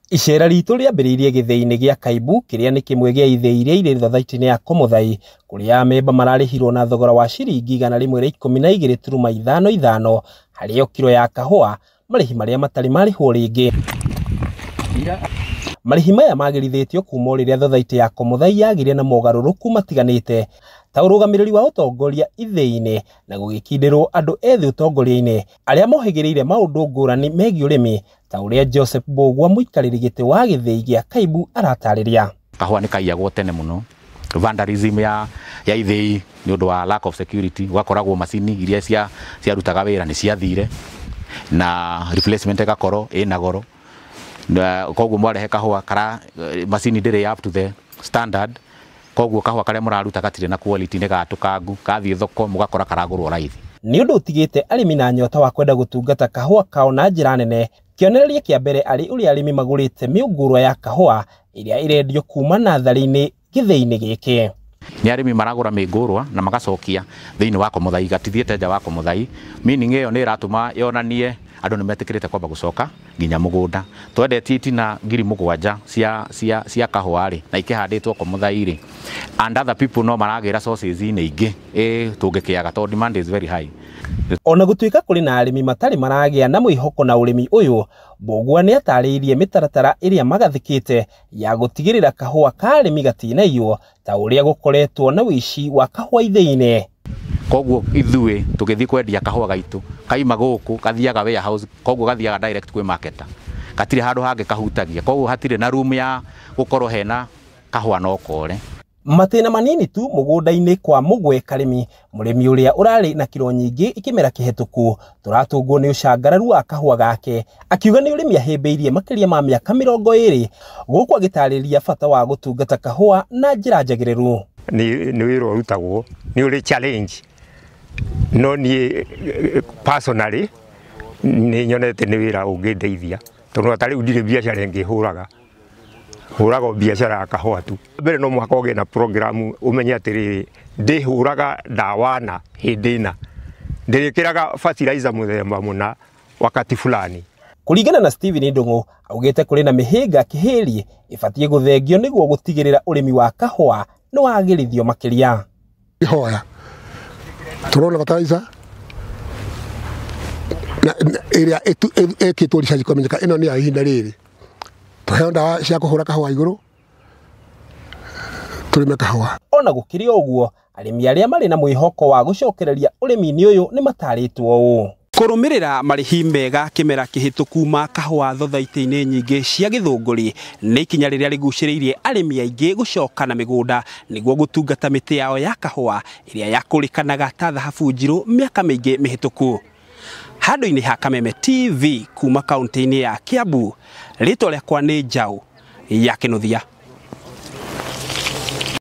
Icera ritũ rĩambĩrĩirie gĩthĩi-inĩ gĩa Kaimbu kĩrĩa nĩ kĩmwe gĩa ithĩi iria irĩ thathaitĩ-inĩ ya Komuthai, kũrĩa amemba mararĩhirwo na thogora wa ciringi 112.55 harĩ o kiro ya kahũa, marĩhi marĩa matarĩ marĩhwo rĩngĩ. Marĩhi maya magĩrithĩtio kuma o rĩrĩa thathaitĩ ya Komuthai yagĩire na mogarũrũku matiganĩte ta ũrũgamĩrĩri wa ũtongoria ithĩi-inĩ na gũgĩkindĩrwo andũ ethĩ ũtongoria-inĩ arĩa mohĩgĩrĩire maũndũ ngũrani megiĩ ũrĩmi ta ũrĩa Joseph Mbũgua mũikarĩri gĩtĩ wa gĩthĩi gĩa Kaimbu aratarĩria. Kahũa nĩ kaiyagwo tene mũno, vandalism ya ithĩi nĩ ũndũ wa lack of security, gwakoragwo macini iria ciarutaga wĩra nĩ ciathire na replacement ĩgakorwo ĩna goro, na koguo mwarehe kahũa kara macini ndĩrĩ up to the standard, koguo kahũa karĩa mũraruta gatirĩ na quality, nĩ gatũkangu, kathiĩ thoko mũgakora karagũrwo raithi. Nĩ ũndũ ũtigĩte arĩmi na nyota wa kwenda gũtungata kahũa kao na njĩra nene. Kĩonereria kĩa mbere arĩ ũrĩa arĩmi magũrĩte mĩũngũrwa ya kahũa ĩrĩa ĩrendio kuma natharĩ-inĩ gĩthĩi-inĩ gĩkĩ. Nĩ arĩmi maragũra mĩngũrwa na magacokia thĩinĩ wa Komuthai, gatithiĩte nja wa Komuthai, meaning ĩyo nĩ ĩratũma yonanie andũ nĩ metĩkĩrĩte kwamba gũcoka nginya mũgũnda. Twendetie itina 7,000 cia kahũa rĩ, na ikĩhandĩtwo Komuthai rĩ, and other people no maragĩra sources inĩ ingĩ tũngĩkĩaga tondũ demand is very high. Ona gũtuĩka kũrĩ na arĩmi matarĩ maragĩa na mwĩhoko na ũrĩmi ũyũ, Mbũgua nĩ atarĩirie mĩtaratara ĩrĩa magathĩkĩte ya gũtigĩrĩra kahũa ka arĩmi gatinaiywo ta ũrĩa gũkoretwo na ũici wa kahũa ithĩi-inĩ. Koguo ithuĩ tũgĩthiĩ kwendia kahũa gaitũ kaima gũkũ kathiaga warehouse, koguo gathiaga direct kwĩ marketer, gatirĩ handũ hangĩ kahutagia, koguo hatirĩ na room ya gũkorwo hena kahũa no kore. Matĩna manini tu mũgũnda-inĩ kwa Mũgwe Karĩmi, mũrĩmi ũrĩa ũrarĩ na kiro nyingĩ ikĩmera kĩhetũku, tũratũngwo nĩ ũcangararu wa kahũa gake, akiuga nĩ ũrĩmi ahĩmbĩirie makĩria ma mĩaka 20, gũkũ agĩtarĩria bata wa gũtungata kahũa na njĩra njagĩrĩru. Nĩ wĩra ũrutagwo, nĩ ũrĩ challenge, no niĩ personally nĩ nyonete nĩ wĩra ũngĩndeithia, tondũ ta rĩu ndirĩ biacara ĩngĩ hũraga, hũraga biacara ya kahũa tu. Mbere no mũhaka ũgĩe na program ũmenye atĩrĩrĩ, ndĩhũraga ndawa na hĩndĩ ĩna, ndĩrĩkĩraga fertilizer mũthemba mũna wakati fulani. Kũringana na Steven Ndung'u, augĩte kũrĩ na mĩhĩnga kĩhĩri ĩbatiĩ gũthengio nĩguo gũtigĩrĩra ũrĩmi wa kahũa nĩ wagĩrithio makĩria. Ihoya tũrona fertilizer na ĩrĩa ĩkĩtwo research kũmenyeka ĩno nĩ ya ihinda rĩrĩ, tũheo ndawa cia kũhũra kahũa igũrũ tũrĩme kahũa. Ona gũkĩrĩ ũguo, arĩmi arĩa marĩ na mwĩhoko wa gũcokereria ũrĩmi-inĩ ũyũ nĩ matarĩtwo ũũ. Kũrũmĩrĩra marĩhi mega kĩmera kĩhĩtũku ma kahũa thothaitĩ-inĩ nyingĩ cia gĩthũngũri nĩ ikinya rĩrĩa rĩgucĩrĩirie arĩmi aingĩ gũcoka na mĩgũnda nĩguo gũtungata mĩtĩ yao ya kahũa ĩrĩa yakũrĩkanaga ta thahabu njirũ mĩaka mĩingĩ mĩhĩtũku. Handũ-inĩ ha Kameme TV kuma kaunti-inĩ ya Kiambu, rĩtwa rĩakwa nĩ Njaũ ya Kĩnuthia.